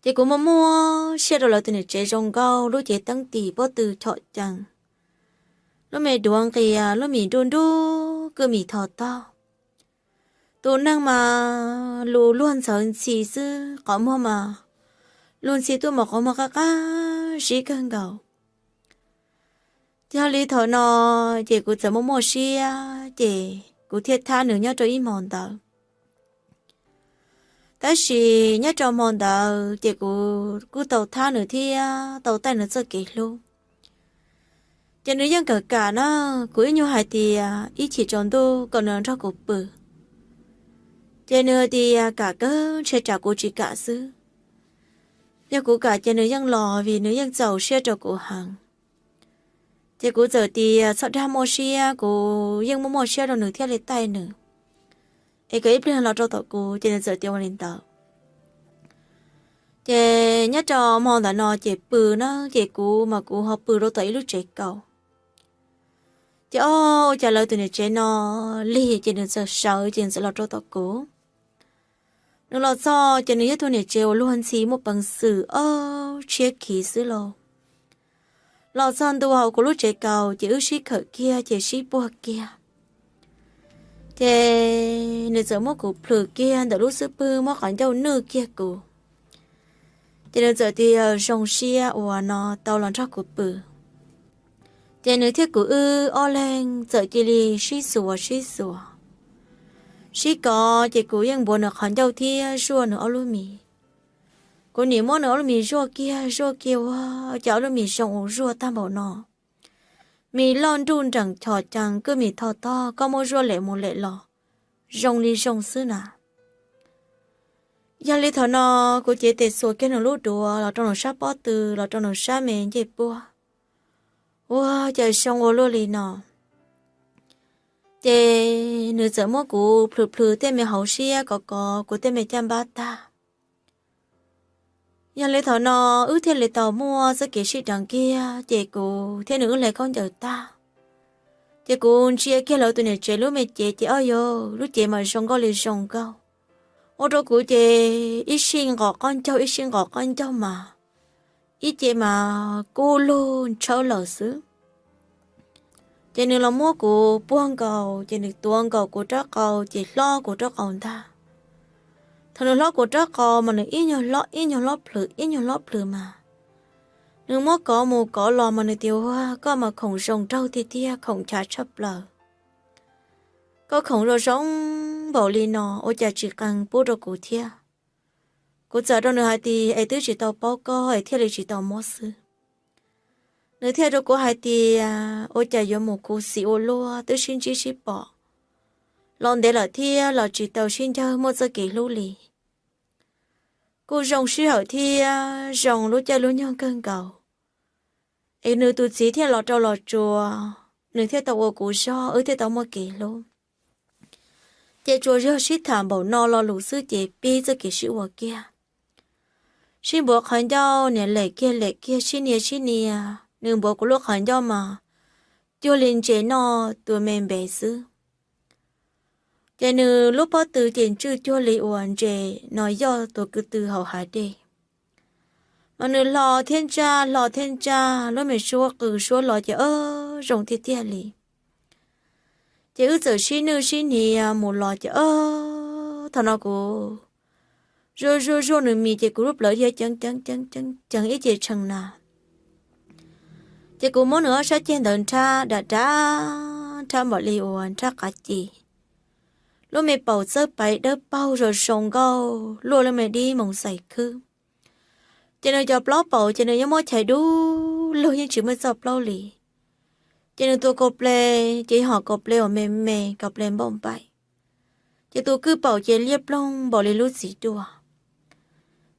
Ces kuv muaj muaj siab rau lawv tus niam tsev zoo nkauj, lub cev teeb tim pob tw chom cees, lub me duav nqias, lub mis nruj nruj, kwj mis tho tog. Tus neeg mas lus luag ntxhawv ntxhi xwb, qhov muag mas luag ntxhi tuaj mas qhov muag qab qab zib kawg nkaus. Yog li thaum no ces kuv txawm muaj muaj siab, ces kuv thiaj thab nws nyob rau ib hmo ntawd. Tab sis nyob rau hmo ntawd ces kuv kuj tau thab nws thiab tau taij nws txoj kev hlub. Ces nws yeej kam kam na, kuv ib nyuag hais tias ib chim tsaus ntuj kom nws nrog kuv pw. Ces nws tias kam kawg, ntshe tsam kuv tsis kam xwb. Yog kuv kam ces nws yeej los, vim nws yeej txaus siab rau kuv heev. Ces kuv txawm tias txhob dag muaj siab, kuv yeej muaj muaj siab rau nws thiaj li taij nws, es kom ib pliag los rau tom kuv, ces nws txawm tias ua li ntawd. Ces nyob rau hmo ntawd no ces pw na, ces kuv mas kuv ho pw rau tom ib lub tsev kaus. Ces o, ua cas lawv tus niam tsev no lig, ces nws txawm sawv, ces nws txawm los rau tom kuv. Nws los txog ces nws yog tus niam tsev uas luag ntxhi muaj peev xwm ob tshiab khiv xwb lauj. Los txog ntua hauv kuv lub tsev kaus ces wb sib khawm kiag ces sib puag kiag. Ces nws txawm muab kuv plhws kiag ntawm lub xub pwg, muab qhov ncauj nwj kiag kuv. Ces nws txawm tias zoo siab uas no tau los nrog kuv pw. Ces nws thiab kuv wb ob leeg txawm cia li sib xuas sib xuas. Sib kov ces kuv yeej npuav nws qhov ncauj thiab zuaj nws ob lub mis. Kuv nim muab nws ob lub mis zuaj kiag zuaj kiag, ua cas ob lub mis zoo ua zuaj tag npaum no. Mis loj nruj nreem chom cees, kwj mis tho tog, koj muab zuaj lem mus lem los zoo li zoo xwb na. Yog li thaum no kuv cev tes xuas kiag nws lub duav los rau nws sab pob tw, los rau nws sab me ncej puab. Ua cas zoo ua luaj li no. Ces nws txawm muab kuv plhws plhws tej me hauv siab, kov kov kuv tej me caj npab tag. Yog li thaum no wb thiaj li tau muaj txoj kev sib deev kiag, ces kuv thiab nws wb hle khaub ncaws tag. Ces kuv ntsia kiag lawv tus niam tsev lub me cev, ces o yog lub cev mas zoo nkauj li zoo nkauj. Ua rau kuv ces ib sij nqos qaub ncaug ib sij nqos qaub ncaug mas ib ce mas kub lug ntshawb lawm xwb. Ces nws los muab kuv puag nkaus, ces nws tuav nkaus kuv rab qau, ces hlob kuv rab qau ntag. Thaum nws hlob kuv rab qau mas nws ib nyuag hlob ib nyuag hlob plhws ib nyuag hlob plhws mas, nws muab kov mus kov los mas nws tias, Ua, koj mas khoom zoo nraug tiag tiag, khoom chav tshaj plaws. Koj khoom zoo zoo npaum li no ua cas tsis qee pub rau kuv thiab? Kuv txawm rau nws hais tias, Es twb tsis tau paub koj es thiaj li tsis tau muab xwb. Nws thiaj rau kuv hais tias, Ua cas yuav mus khuv xim ua luaj, twb sib ntsib sib pom los ntev lawm thiab los tsis tau sib ncawg muaj txoj kev hlub li. Kuj zoo sij hawm thiab zoo lub caij lub nyoog kawg nkaus, es nws tus txiv thiaj los rau los tsuas, nws thiaj tau ua kuv zog, wb thiaj tau muaj kev hlub. Ces tsuas yog sib tham npaum no lo lus xwb ces pib txoj kev sib ua kiag. Sib npuav qhov ncauj, niam lem kiag lem kiag, sib nias sib nias, nws npuav kuv lub qhov ncauj mas cuag li ntses noj tus me npev xwb. Ces nws lub pob tw ces ntswj cuag li uas ntses no yoj tus ko tw hauv hav dej. Mas nws hlo thiab ntsaj, hlo thiab ntsaj, lub me suab qw suab lo ces o, zoo tiag tiag li. Ces wb txawm sib nwj sib hniav mus los ces o, thaum no kuv zuaj zuaj zuaj nws mis ces kuv lub plawv dhia ceev ceev ceev ceev ib ce tshee na. Ces kuv muab nws ob sab ceg ntawd nrhab dav dav, nrhab npaum li uas nrhab qav ci. Lub me paum txawb paiv dawb paug zoo zoo nkauj luaj lub me dib moos xais khwb. Ces nws cov plaub paum ces nws yeej muab chais dub lug, yeej tsis muaj txoj plaub li. Ces nws tus kaus ple ces yog kaus ple uas me me, kaus ple npauj npaim. Ces tus kwj paum ces liab ploog npaum li lub txiv duaj.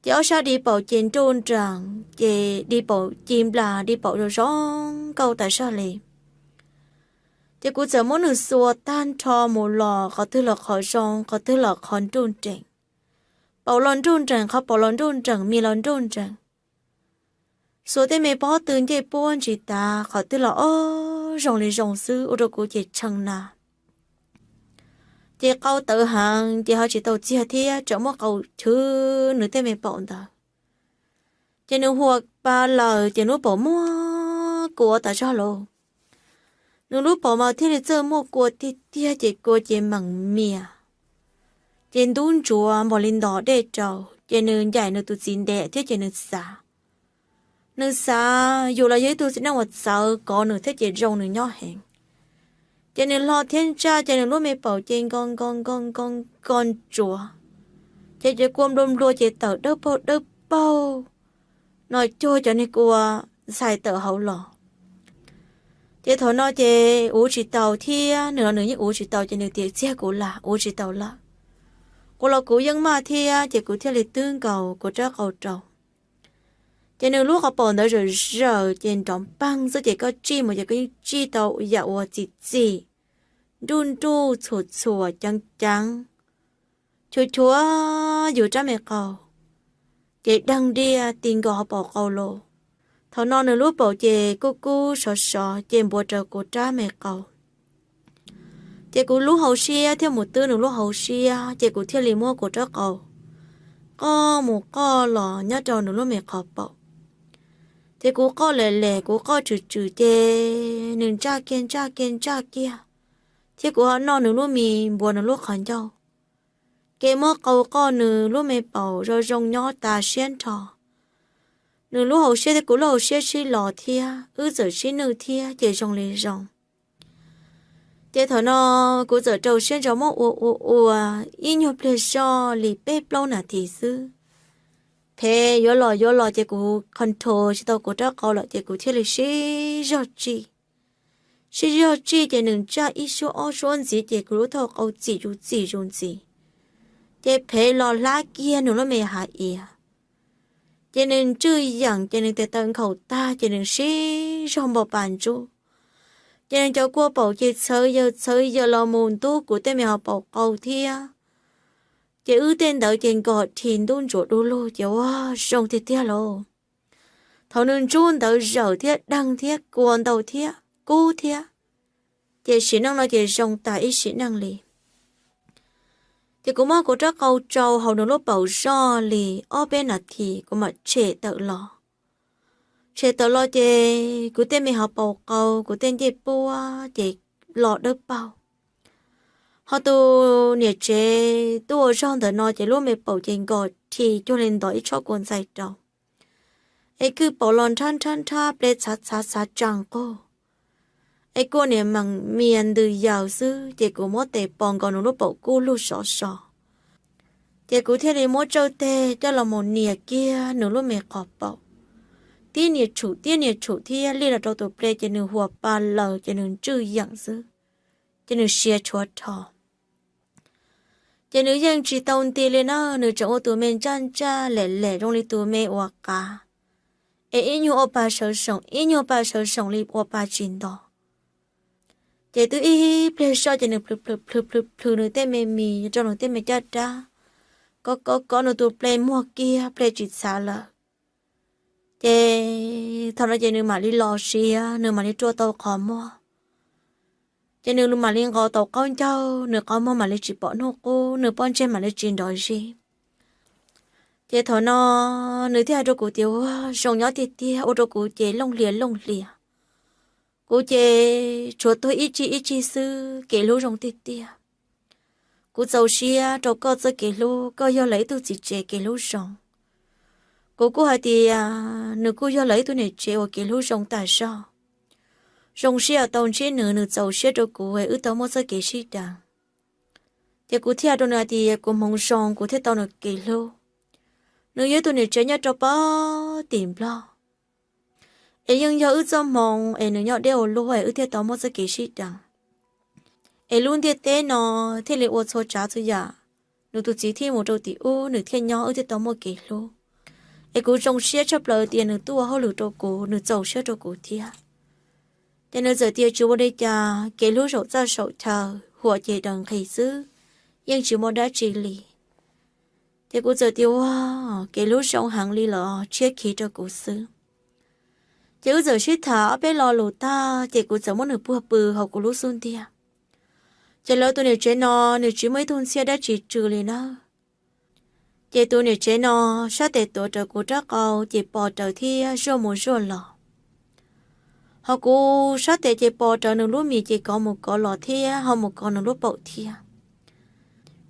Ces ob sab di paum ces nruj nreem, ces di paum ci nplas, di paum zoo zoo nkauj tas zog li. Ces kuv txawm muab nws xuas tag nrho mus los qhov twg los qhov zoo, qhov twg los qhov nruj nreem. Paum los nruj nreem, qhov paum los nruj nreem, mis los nruj nreem. Xuas tej me pob tw ncej puab ntsis tav, qhov twg los o, zoo li zoo xwb, ua rau kuv ces tshee na. Ces qau tawv heev ces ho tsis tau txiag thiab, tseem muab qau chwv nws tej me paum ntawd. Ces nws huas pa lawm ces lub paum muaj kua tas zog lauj. Nws lub paum mas thiaj li txawj muaj kua tiag tiag ces kua ces meem mias. Ces ntub ntsuav npaum li ntos dej rau, ces nws ncaim nws tus txiv ntev thiab ces nws xav, nws xav yus los yog ib tug txiv neej uas txawv kov nws thiab ces zoo nws nyob heev. Ces nws hlo thiab ntsaj ces nws lub me paum ces nko nko nko nko nko ntsuav, ces cov kua nplua nplua ces tawm dawb paug dawb paug no cuag cov niag kua ntxhais tawm hauv los. Ces thaum no ces uv tsis tau thiab, nws los nws yeej uv tsis tau ces nws tias txiag kuv lam uv tsis tau lawm. Kuv los kuv yeej maj thiab ces kuv thiaj li twb nkaus kuv rab qau rau. Ces nws lub qhov paum ntawd zawm zawm ces nrov npeeg xwb ces koj tsij mus ces koj yeej tsij tau yam uas txim txim, nruj nruj txhuam txhuam ceev ceev, chua chua yus rab me qau, ces deeg diaj ti nkaus hauv paum qau los. Thaum no nws lub paum ces kub kub sov sov ces npuav rau kuv rab me qau. Ces kuv lub hauv siab thiaj mus twb nws lub hauv siab ces kuv thiaj li muab kuv rab qau qoj mus qoj los nyob rau nws lub me qhov paum. Ces kuv qoj lem lem kuv qoj tswm tswm ces nws ntsaj kiag ntsaj kiag ntsaj kiag, thiab kuv ho noj nws lub mis npuav nws lub qhov ncauj. Ces muab qau qoj nws lub me paum zoo zoo nyob tas siab nrho. Nws lub hauv siab thiab kuv lub hauv siab sib los thiab wb txawm sib nwj thiab ces zoo li zoo. Ces thaum no kuv txawm rau siab ntso muab ua ua ua ib nyuag pliag zoj li peb plaub nas this xwb. Phev yuav los yuav los ces kuv control tsis tau kuv rab qau lawm ces kuv thiaj li sib zog tsij. Sib zog tsij ces nws ntsaj ib suab ob suab ntxiv ces kuv lub thauj qau txim zus txim zus ntxiv. Ces phev los hlab kiag nws lub me hav iav. Ces nws ntswj yeem ces nws tes taw nkhaus tag ces nws sib zog npo pa ntsuj. Ces nws cov kua paum ces txhawv yaws txhawv yaws los mus ntub kuv tej me hauv paum qau thiab. Ces wb tej ntawd ces nkos rhis ntub ntsuav du lug ces ua zoo tiag tiag lauj. Thaum nws ntsub ntawd zawm thiab deeg thiab kua ntau thiab kub thiab, ces sim neej no ces zoo tas ib sim neej li. Ces kuv muab kuv rab qau tsau hauv nws lub paum zoj li ob peb nas this kuv mam tshem tawm los. Tshem tawm los ces kuv tej me hauv paum qau kuv tej ncej puab ces los dawb paug. Ho tus niam tsev tuaj ua zog ntawm no ces lub me paum ces nkos rhis cuag li ntov ib tshob kua ntxaij rau. Es kwj paum los nrhab nrhab nrhab ple txhav txhav txhav tsa nqug. Es kua niam meem mias ntws yaws xwb ces kuv muab tes pos nkaus nws lub paum kub lug sov so. Ces kuv thiaj li muab tsawj teg coj los mus nias kiag nws lub me qhov paum. Tib nias tshum tib nias tshum thiab li los rau tus ple ces nws huas pa laws ces nws ntswj yeem xwb, ces nws sia tshuav rho. Ces nws yeej tsis tau nti li na, nws tseem ua tus me ntsaj ntsaj lem lem zoo li tus me uas qav, es ib nyuag ua pa sawv seem ib nyuag pa sawv seem li ua pa tsis nto. Ces twb ib pliag zoj ces nws plhws plhws plhws plhws plhws nws tej me mis rau nws tej me caj dab, kov kov kov nws tus ple muag kiag ple tsis txhav lawm. Ces thaum no ces nws mam li los siav, nws mam li rua tau qhov muag. Ces nws mam li nqos tau qaub ncaug, nws qhov muag mam li tsis pom hnub qub, nws pob ntseg mam li tsis nrov zis. Ces thaum no nws thiaj hais rau kuv tias ua zoo nyob tiag tiag, ua rau kuv ces looj hlias looj hlias. Kuv ces tshuav tuag ib tsig ib tsig xwb, kev hlub zoo tiag tiag. Kuv txaus siab rau koj txoj kev hlub, koj yog lawv ib tug txiv tsev kev hlub zoo. Kuv kuj hais tias nws kuj yog lawv ib tug niam tsev uas kev hlub zoo tas zog. Zoo siab tau ntsib nws, nws txaus siab rau kuv es wb tau muaj txoj kev sib deev. Ces kuv thiaj rau nws hais tias kuv hmoov zoo kuv thiaj tau nws kev hlub. Nws yog ib tug niam tsev nyob rau pem tim Nplog, es yeej yog wb txoj hmoov es nws nyob deb ua luaj es wb thiaj tau muaj txoj kev sib deev. Es lub ntiaj teb no thiaj li ua txhua tsav txhua yam, nws tus txiv thiaj mus rau tim ub, nws thiaj nyob wb thiaj tau muaj kev hlub. Es kuv zoo siab tshaj plaws tias nws tuaj ua hauj lwm rau kuv, nws txaus siab rau kuv thiab. Ces nws txawm tias tsis ua li cas, kev hlub zaum txaj zaum chaw, huam ces daws nqhis xwb, yeej tsis muaj dab tsi li. Ces kuv txawm tias ua, kev hlub zoo heev li los tshiab khiv rau kuv xwb. Ces wb txawm sib tham ob peb lo lus tag ces kuv txawm muab nws puag pw hauv kuv lub xub ntiag. Ces lawv tus niam tsev no nws tsis muaj ib tug ntxhiab dab tsi tsw li na. Ces tus niam tsev no sab tes tuav rawv kuv rab qau ces pos rawv thiab zuaj mus zuaj los. Ho kuv sab tes ces pos rawv nws lub mis ces kov mus kov los thiab ho mus kov nws lub paum thiab.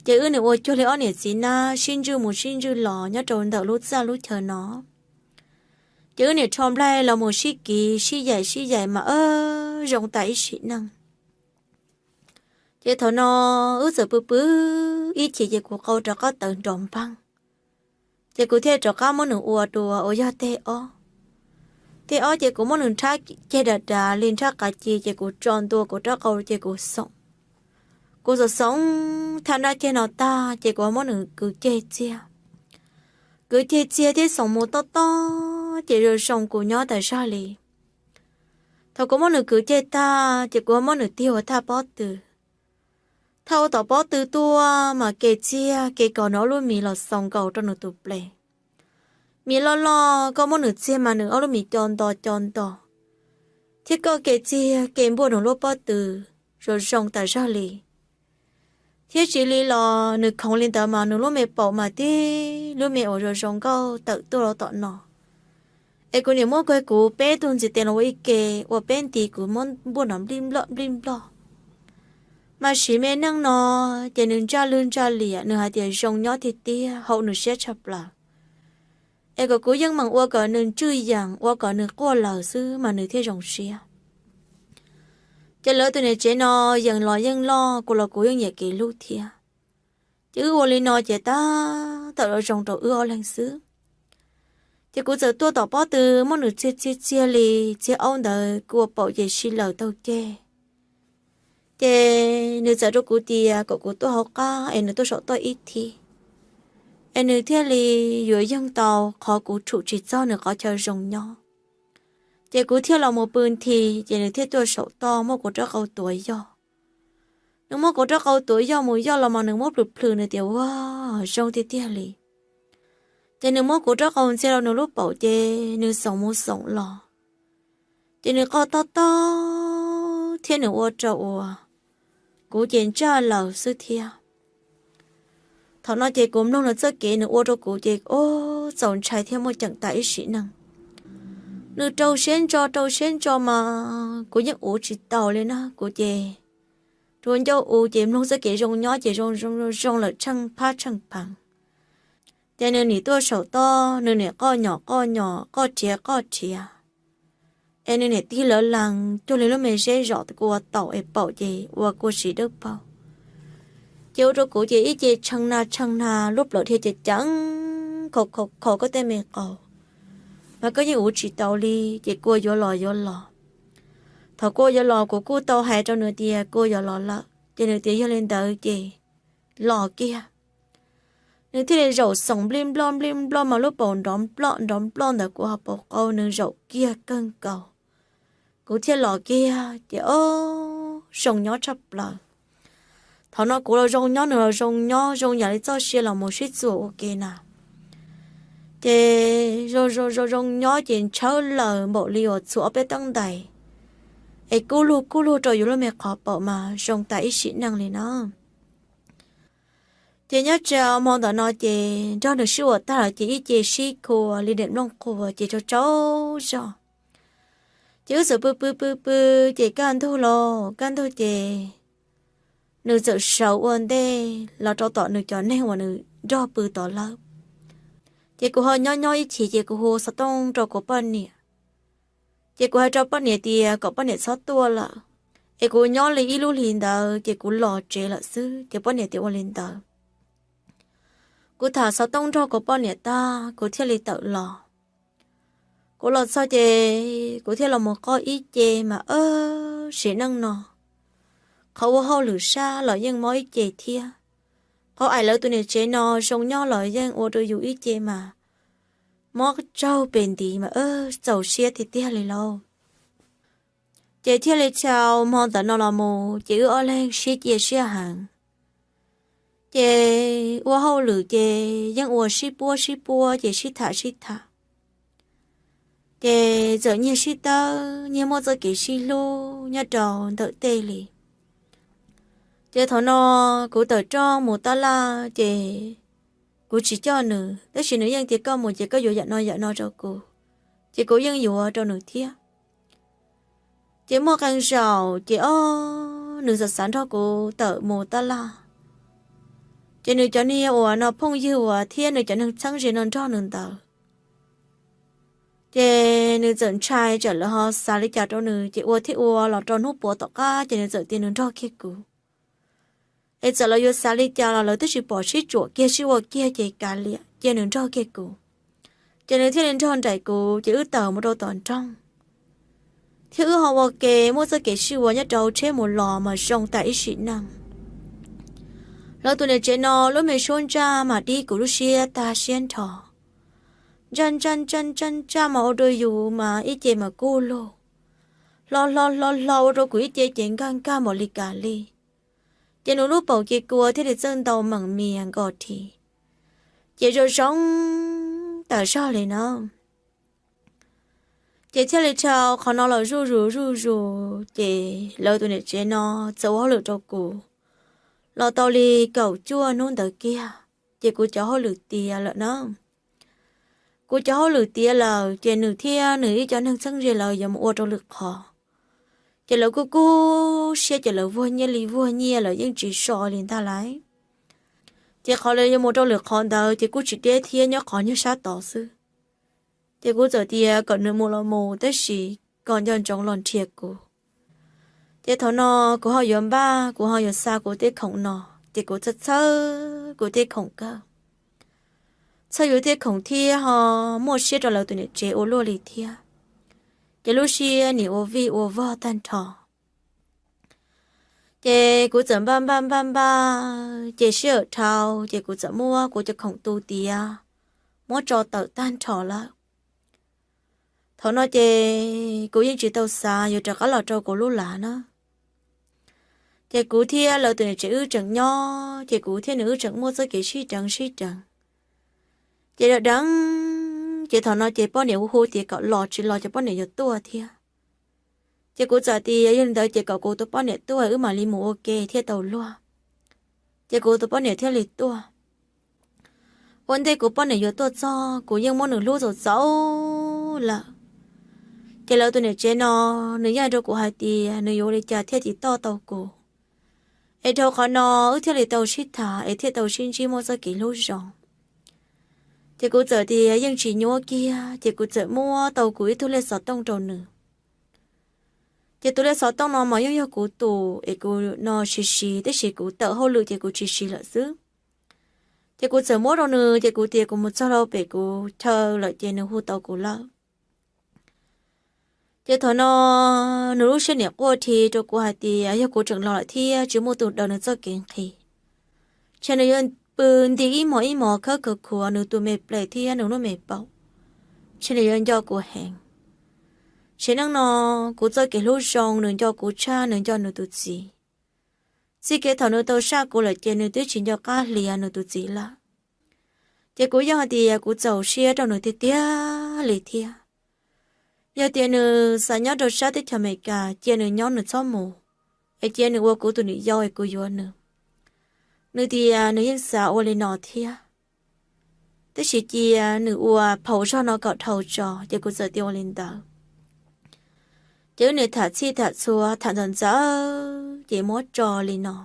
Ces wb nim ua cuag li ob niam txiv nab sib ntswj mus sib ntswj los nyob rau ntawm lub txaj lub chaw no. Ces wb nim rho nplaig los mus sib kiv sib yaim sib yaim mas ua zoo tas ib sim neej. Ces thaum no wb txawm pw pw ib chim ces kuv qau rov qab tawv nrov npeeg. Ces kuv thiaj rov qab muab nws ua dua uas yog teg ob. Teg ob ces kuv muab nws nrhab ceg dav dav li nrhab qav ci ces kuv tso ntua kuv rab qau ces kuv xoom. Kuv xoom xoom thaj nrab ceg no tag ces kuv muab nws kwv ceg txiag. Kwv ceg txiag thiab xoom mus tob tob ces zoo zoo kuv nyob tas zog li. Thaum kuv muab nws kwv ceg tag ces kuv muab nws tig ua thaj pob tw. Thaj ua tom pob tw tuaj mas ke txiag ke kov nws ob lub mis los xaus nkaus rau nws tus ples. Mis loj loj koj muab nws txiag mas nws ob lub mis co nto co nto, thiab koj ke txiag ke npuaj nws lub pob tw zoo zoo tas zog li. Thiab tsis li los nws khoov li ntawd mas nws lub me paum mas tib lub me uas zoo zoo nkauj tawm tuaj rau tom no. Es kuv nim muab kuv kuv peb tug ntxiv tes los ua ib ke, ua peb nti kuv muab npuaj nrov nplij nploj nplij nploj. Mas sim me neej no ces nws ntsaj lwg ntsaj liam, nws hais tias zoo nyob tiag tiag, haum nws siab tshaj plaws. Es kom kuv yeej meem ua kom nws ntswj yees, ua kom nws quaj lawm xwb mas nws thiaj zoo siab. Ces lawv tus niam tsev no yeej los yeej loj, kuv los kuv yeej nyiam kev hlub thiab. Ces wb ua li no ces tab tom zoo rau wb ob leeg xwb. Ces kuv txawm tuaj tom pob tw muab nws txiag txiag txiag li, txiag aub ntawd kua paum ces si lawm taug ceg. Ces nws txawm rau kuv tias kom kuv tuaj hauv qab es nws tuaj saum toj ib thib, es nws thiaj li yuav yeej tau qhov kuv tshum tsis txog nws qhov chaw zoo nyob. Ces kuv thiaj los mus pw nthi, ces nws thiaj tuaj saum toj muab kuv rab qau tuav yog. Nws muab kuv rab qau tuav yog mus yog los mas nws muab plhws plhws nws tias ua zoo tiag tiag li. Ces nws muab kuv rab qau ntxia rau nws lub paum ces nws xoom mus xoom los, ces nws qoj tob tob thiab nws ua rau uas kuv ces ntsaj lawm xwb thiab. Thaum no ces kuv mloog nws txoj kev nws ua rau kuv ces ua txaus ntshai thiab muaj ceem tas ib sim neej. Nws rau siab ntso rau siab ntso mas kuv yeej uv tsis taus li na, kuv ces rua ncauj u ces mloog txoj kev zoo nyob ces zoo zoo zoo zoo lawm tsheej phab tsheej pheev. Ces nws nim tuaj saum toj, nws nim qoj nyom qoj nyom qoj rhiav qoj rhiav, es nws nim tig lawv lees cuag li lub me zeb zom kua taum es paum ces ua kua siv dawb paug. Ces ua rau kuv ces ib ce tshee na tshee na, lub plawv dhia ces ceev khaus khaus khaus koj tej me qau, mas koj yeej uv tsis taus li, ces kua yuav los yuav los. Thaum kua yuav los kuv kuj tau hais rau nws tias kua yuav los lawm, ces nws tias yog li ntawd ces los kiag. Nws thiaj li zaum xoom nplij nploj nplij nploj mas lub paum nrov nploj nrov nploj ntawm kuv hauv paus qau, nws zaum kiag kawg nkaus. Kuv thiaj los kiag ces o, zoo nyob tshaj plaws. Thaum no kuv los zoo nyob, nws los zoo nyob, zoo yam li txoj sia los mus sib txuas ua ke na. Ces zoo zoo zoo zoo nyob ces ntshawb lawm npaum li uas txhuam ob peb teeb ntais, es kub lug kub lug rau yus lub me qhov paum mas zoo tas ib sim neej li na. Ces nyob rau hmo ntawm no ces nrog nws sib ua tag lawm ces ib ce sib khua li niam nplooj qhuav ces tsau tsau zog. Ces wb txawm pw pw pw pw, ces kaj ntug los kaj ntug ces nws txawm sawv ua ntej los rau tom nws cov neeg uas nws nrog pw tod lawm. Ces kuv ho nyob nyob ib chim ces kuv hu xov tooj rau kuv poj niam. Ces kuv hais rau poj niam tias kom poj niam txhob tuaj lawm, es kuv nyob li ib lub hlis ntawd ces kuv los tsev lawm xwb. Ces poj niam tias ua li ntawd. Kuv tham xov tooj nrog kuv poj niam tag kuv thiaj li tawm los. Kuv los txog ces kuv thiaj los mus qoj ib ce mas sim neej no qhov ua hauj lwm sab los yeej mob ib ce thiab. Qhov aim lawv tus niam tsev no zoo nyob los yeej ua rau yus ib ce mas mob tsaug pes ntiv mas txaus siab tiag tiag li lauj. Ces thiaj li txhua hmo ntawm no los mus ces wb ob leeg sib cia siab heev. Ces ua hauj lwm ces yeej ua sib puab sib puab ces sib tham sib tham. Ces txawm nyiag sib tawb, nyiag muaj txoj kev sib hlub nyob rau ntawm tej li. Ces thaum no kuv tawm rooj mus tab laj ces kuv tsis coj nws, tab sis nws yeej tias koj mus ces koj yuav yam no yam no rau kuv, ces kuv yeej yuav rau nws thiab. Ces muaj qee zaum ces o, nws txawm xav nrog kuv tawm mus tab laj, ces nws cov niag uas no phooj ywg uas thiab nws cov neeg txheeb ze no nrog nws ntawd, ces nws txawm ntshai tsam lawv ho xav li cas rau nws, ces ua thiab ua los rau hnub puav tom qab ces nws txawm tias nws nrog kiag kuv. Es txawm lawv yuav xav li cas los lawv twb tsis pom sib tsuam kiag sib ua kiag ces kav liam cia nws nrog kiag kuv. Ces nws thiaj li nrog nraim kuv ces wb tawm mus rau tom nroog, thiab wb ho ua ke muaj txoj kev sib ua nyob rau tsheb mus los mas zoo tas ib sim neej. Lawv tus niam tsev no lub me suab ntsaj mas dib kuv lub siab tag siab nrho. Ntsaj ntsaj ntsaj ntsaj ntsaj mas ua rau yus mas ib ce mas kuj lug, hlo hlo hlo hlo ua rau kuv ib ce ces nkag nkag npaum li kas li. Ces nws lub paum ces kua thiaj li txawj ntau meem mias nkaus dhi, ces zoo zoo tawm zog li na. Ces thiaj li dhau qhov no los zuj zus zuj zus ces lawv tus niam tsev no txawm ua hauj lwm rau kuv los tau li kaum cuaj hnub ntawd kiag, ces kuv cov hauj lwm tiav lawm na. Kuv cov hauj lwm tiav lawm ces nws thiab nws ib co neeg txheeb ze lawv yuav mus ua rau lwm qhov. Ces lawv kuj kub siab ces lawv vuag nyiaj li vuag nyiaj lawm yeej tsis so li ntag lauj. Ces qhov lawv yuav mus rau lwm qhov ntawd ces kuj tsis deb thiab, nyob qhov nyob sab tod xwb. Ces kuv txawm tias kom nws mus los mus tab sis kom nco ntsoov los nrhiav kuv. Ces thaum no kuv ho yuav npaj, kuv ho yuav xa kuv tej khoom no, ces kuv txhawj txhawj kuv tej khoom kawg, txhawj yus tej khoom thiab ho muaj siab rau lawv tus niam tsev ua luaj li thiab. Ces lub siab nim ua vij ua vog tag nrho. Ces kuv txawm npaj npaj npaj npaj, ces sij hawm dhau ces kuv txawm muab kuv cov khoom tu tiav, muab tso tawm tag nrho lawm. Thaum no ces kuv yeej tsis tau xav yuav rov qab los rau kuv lub lav na. Ces kuv thiab lawv tus niam tsev wb tseem nyob, ces kuv thiab nws wb tseem muaj txoj kev sib deev sib deev. Ces deev deev, ces thaum no ces poj niam hu hu tias kom los, tsis los ces poj niam yuav tuaj thiab. Ces kuv txawm tias yog li ntawd ces kom kuv tus poj niam tuaj wb mam li mus ua ke thiaj tau luag. Ces kuv tus poj niam thiaj li tuaj. Ua ntej kuv poj niam yuav tuaj txog kuv yeej muab nws hlub txaus txaus lawm. Ces lawv tus niam tsev no, nws yeej rau kuv hais tias nws yuav ua li cas thiaj tiv toj tau kuv, es dhau qhov no wb thiaj li tau sib tham es thiaj tau sib ntsib muaj txoj kev hlub zoo. Ces kuv txawm tias yeej tsis nyuab kiag, ces kuv txawm muab tau kuv ib tug lej xov tooj rau nws. Ces tus lej xov tooj no mas yeej yog kuv tus es kuv no siv siv, tab sis kuv tawm hauj lwm ces kuv tsis siv lawm xwb. Ces kuv txawm muab rau nws, ces kuv tias kuv mus txog rau pem kuv chaw lawm ces nws hu tau kuv lawm. Ces thaum no nws lub siab niam quaj dhi rau kuv hais tias yog kuv tseem los lawm thiab tsis muaj tus daws nws txoj kev nqhis, ces nws yuav pw nti ib hmos ib hmos khawb kawg khuav nws tus me ples thiab nws lub me paum, ces nws yuav nco kuv heev. Ces neej no kuv txoj kev hlub zoo nws nco kuv tshaj nws nco nws tus txiv. Txij kev thaum nws tau saj kuv lawm ces nws twb tsis nco qab hlias nws tus txiv lawm. Ces kuv yeej hais tias kuv txaus siab rau nws tiag tiag li thiab. Yog tias nws xav nyob rau sab teb chaws Amelikas cia nws nyob nws txhob mus, es cia nws ua kuv tus niam yau es kuv yuav nws. Nws tias nws yeej xav ua li no thiab, tab sis cia nws ua phaum zog no kom dhau tso, ces kuv txawm tias ua li ntawd. Ces wb niam tham txhij tham txhua tham ntxaws ntxaws ces muab tso li no.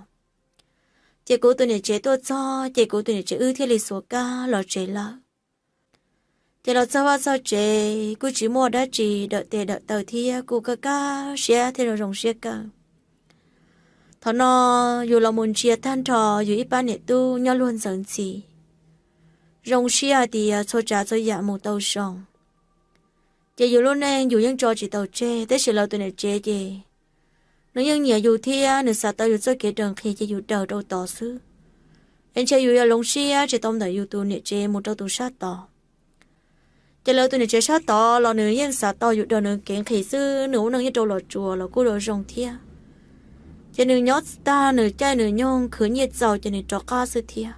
Ces kuv tus niam tsev tuaj txog ces kuv tus niam tsev wb thiaj li xuas kab los tsev lawm. Ces los txog vaj txog tsev kuj tsis muaj dab tsi dawm tes dawm taw thiab kuj kaj kaj siab thiab zoo zoo siab kawg. Thaum no yus los mus ntsia tag nrho yus ib pab niam tub nyob luag ntxawv ntxhi, zoo siab hais tias txhua tsav txhua yam mus tau zoo. Ces yus lub neej yus yeej tso tsis tau tseg, tab sis lawv tus niam tsev ces nws yeej nyiam yus thiab nws xav tau yus txoj kev daws nqhis ces yus daws rau tod xwb. Es ntshe yus yuav hloov siab tsis tau ntawm yus tus niam tsev mus rau tus sab tod. Ces lawv tus niam tsev sab tod los nws yeej xav tau yus daws nws kev nqhis xwb, nws ua neej nyob rau Los Tsuas los kuj zoo zoo thiab. Ces nws nyob tag nws caij nws nyoog khwv nyiaj txaus ces nws rov qab xwb thiab.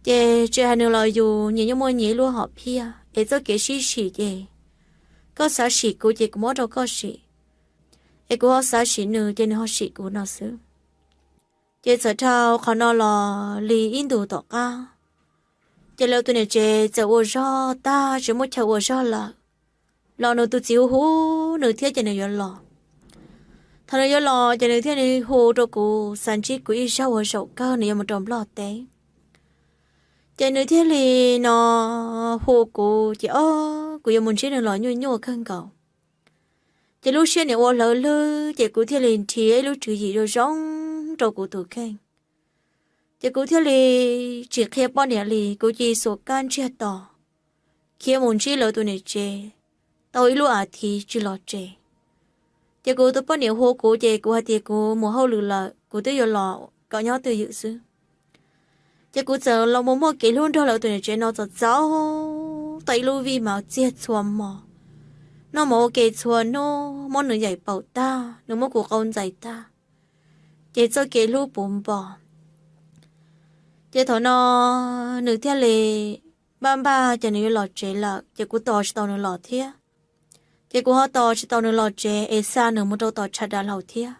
Ces tsis hais nws los yus nyias yeej muaj nyias ib lub hom phiaj, es txoj kev sib sim ces koj xav sim kuv ces kuv muab rau koj sim, es kuv ho xav sim nws ces nws ho sim kuv no xwb. Ces txawm dhau qhov no los li ib ntus tom qab, Ces lawv tus niam tsev txawm ua zog tag tsis muaj chaw ua zog lawm, los nws tus txiv hu hu nws thiab ces nws yuav los. Thaum nws yuav los ces nws thiaj li hu rau kuv, xav ntsib kuv ib zaug ua zaum kawg nws yuav mus rau Nplog teb. Ces nws thiaj li no hu kuv ces o, kuv yuav mus ntsib nws los nyuaj nyuaj kawg nkaus. Ces lub siab nim ua hlawv lwb ces kuv thiaj li nrhiav ib lub tswv yim zoo zoo rau kuv tus kheej. Ces kuv thiaj li tsis qhia poj niam li, kuv cia li xuas kab ntsiag to khiav mus ntsib lawv tus niam tsev tau ib lub as thiv tsis los tsev. Ces kuv tus poj niam hu kuv ces kuv hais tias kuv mus hauj lwm lawm, kuv twb yuav los kom nyob twj ywm xwb. Ces kuv txawm los mus muaj kev hlub nrog lawv tus niam tsev no txaus txaus tau ib lub vij mas txiag txhua hmo. Noj mov ua ke txhua hnub, muab nws yaim paum tag, nws muab kuv qau ntxais tag, ces txoj kev hlub puv npo. Ces thaum no nws thiaj li npaj npaj ces nws yuav los tsev lawm ces kuv tos tsis tau nws los thiab. Ces kuv ho tos tsis tau nws los tsev es xa nws mus rau tom tshav dav hlau thiab.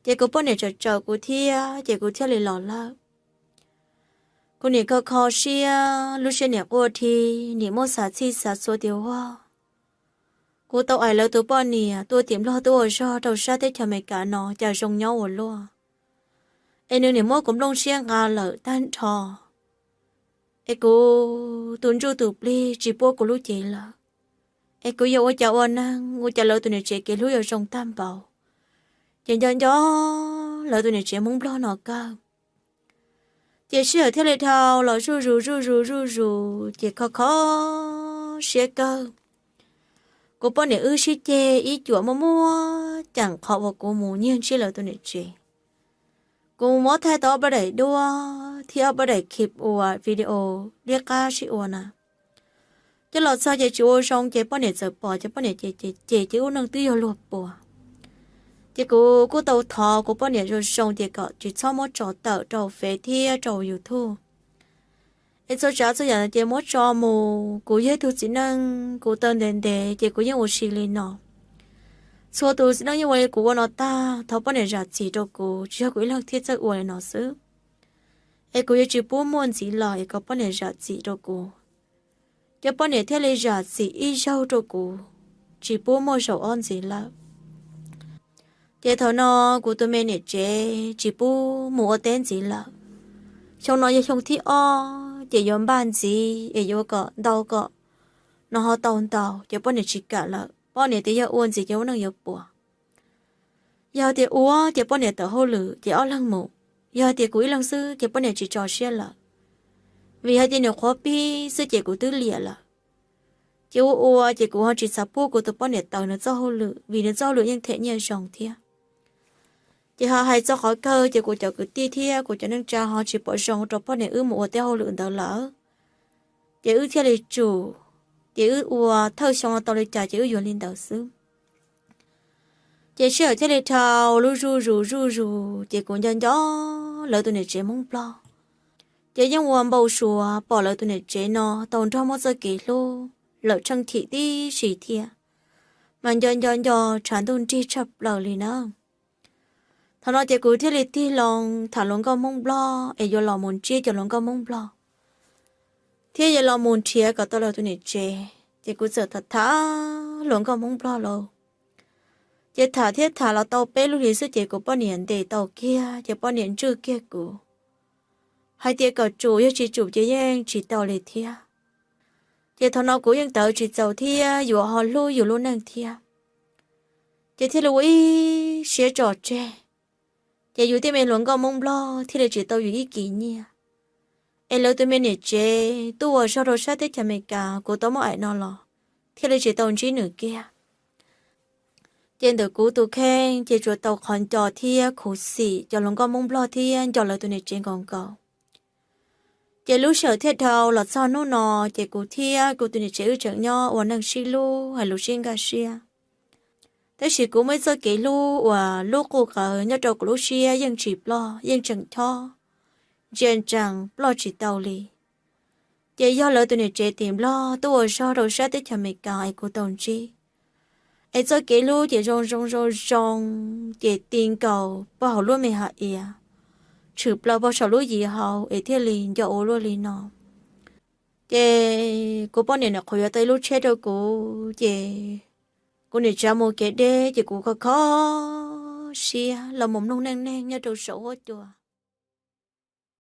Ces kuv poj niam tsawm tsawm kuv thiab ces kuv thiaj li los lawm. Kuv nim kho kho siab, lub siab nim quaj dhi, nim muaj xav txhij xav txhua tias ua, kuv tau ais lawv tus poj niam tuaj tim Nplog tuaj ua zog rau sab teb chaws Amelikas no cas zoo nyob ua luaj, es nws nim muab kuv nplooj siab nqa lawm tag nrho, es kuv tus ntsuj tus plig tsis puab kuv lub cev lawm, es kuv yuav ua cas ua neeg, ua cas lawv tus niam tsev kev hlub yuav zoo tag npaum. Ces nco nco lawv tus niam tsev Hmoob Nplog no kawg. Ces sij hawm thiaj li dhau los zuj zus zuj zus zuj zus ces kho kho siab kawg. Kuv poj niam wb sib ceg ib cuam muaj muaj ceem qhov uas kuv mus nyiag ntsib lawv tus niam tsev. Kuv muab thaij tau ob pab daim duab thiab ob pab daim clip uas video liab qab sib ua na. Coj los txog ces tsis ua zoo ces poj niam txawm pom ces poj niam ces ces ces ces ub neej twb yog luag puas. Ces kuv kuj tau thov kuv poj niam zoo zoo tias kom tsis txhob muab tso tawm rau Fev thiab rau YouTube. Es txhua tsav txhua yam ces muab tso mus, kuv yog ib tug txiv neej kuv taw ntev ntev ces kuv yeej ua si li no. Txhua tus txiv neej yeej ua li kuv ua no tag, thov poj niam zam txim rau kuv, tsis yog kuv ib leeg thiaj txawj ua li no xwb. Es kuv yuav tsis pub muaj ntxiv lawm es kom poj niam zam txim rau kuv. Ces poj niam thiaj li zam txim ib zaug rau kuv, tsis pub muaj zaum ob ntxiv lawm. Ces thaum no kuv tus me niam tsev tsis pub mus ua teb ntxiv lawm. Xyoo no yog xyoo thib ob ces yuav npaj ntxiv es yuav kom ntau kom no ho tau ntau, ces poj niam tsis kam lawm, poj niam tias yog ua ntxiv ces ua neej yuav puas. Yog tias ua ces poj niam tawm hauj lwm ces ob leeg mus, yog tias kuv ib leeg xwb ces poj niam tsis tso siab lawm. Vim hais tias nws qhuav pib xwb ces kuv twb liam lawm. Ces ua ua ces kuv ho tsis xav pub kuv tus poj niam tawm nws txoj hauj lwm vim nws txoj hauj lwm yeej them nyiaj zoo thiab. Ces ho hais txog qhov kawg ces kuv cov kwv tij thiab kuv cov neej tsa ho tsis pom zoo rau poj niam wb mus ua tej hauj lwm ntawd lawm. Ces wb thiaj li tsum, ces wb ua thawj xyoo no tau li cas ces wb yuav li ntawd xwb. Ces sij hawm thiaj li dhau lub zuj zus zuj zus ces kuv nco nco lawv tus niam tsev Hmoob Nplog. Ces yeej ua npau suav pom lawv tus niam tsev no tau nrog muaj txoj kev hlub lawm tsheej thim tib si thiab, mas nco nco nco tshav ntuj nrig tshaj plaws li na. Thaum no ces kuv thiaj li tig loo tham hluas nkauj Hmoob Nplog es yuav los mus ntsib cov hluas nkauj Hmoob Nplog thiab yuav los mus nrhiav kom tau lawv tus niam tsev. Ces kuv txawm tham tham hluas nkauj Hmoob Nplog lauj. Ces tham thiab tham los tau peb lub hlis xwb ces kuv poj niam ntes tau kiag ces poj niam ntswj kiag kuv hais tias kom tsum, yog tsis tsum ces yeej tsis tau li thiab. Ces thaum no kuv yeej tawv tsis txaus thiab yus ho hlub yus lub neej thiab, ces thiaj li ua ib siab tso tseg. Ces yus tej me hluas nkauj Hmoob Nplog thiaj li tsis tau yus ib kis nyiaj. Es lawv tus me niam tsev tuaj ua zog rau sab teb chaws Amelikas kuv tau muab aim no los thiaj li tsis tau ntsib nws kiag. Ces ntawm kuv tus kheej ces tsuas tau qhov nco thiab khuv xim cov hluas nkauj Hmoob Nplog thiab nco lawv tus niam tsev nkaus nkaus. Ces lub sij hawm thiaj dhau los txog hnub no, ces kuv thiab kuv tus niam tsev wb tseem nyob ua neej sib hlub hais lus sib nkag siab. Tab sis kuv muaj ib txoj kev hlub uas lub quj qawv nyob rau kuv lub siab yeej tsis ploj, yeej tseem chob ntsia ntsees ploj tsis tau li. Ces yog lawv tus niam tsev tim Nplog tuaj ua zog rau sab teb chaws Amelikas es kuv tau ntsib, es txoj kev hlub ces zoo zoo zoo zoo, ces ti nkaus pog hauv lub me hais tias tshwm plaws pog saum lub yim hauv es thiaj li nco ua luaj li no. Ces kuv poj niam nim qhuav yuav tau ib lub tsheb rau kuv, ces kuv nim tsav mus kev deb, ces kuv kho kho siab los mus mloog neej neeg nyob rau saum huab cua.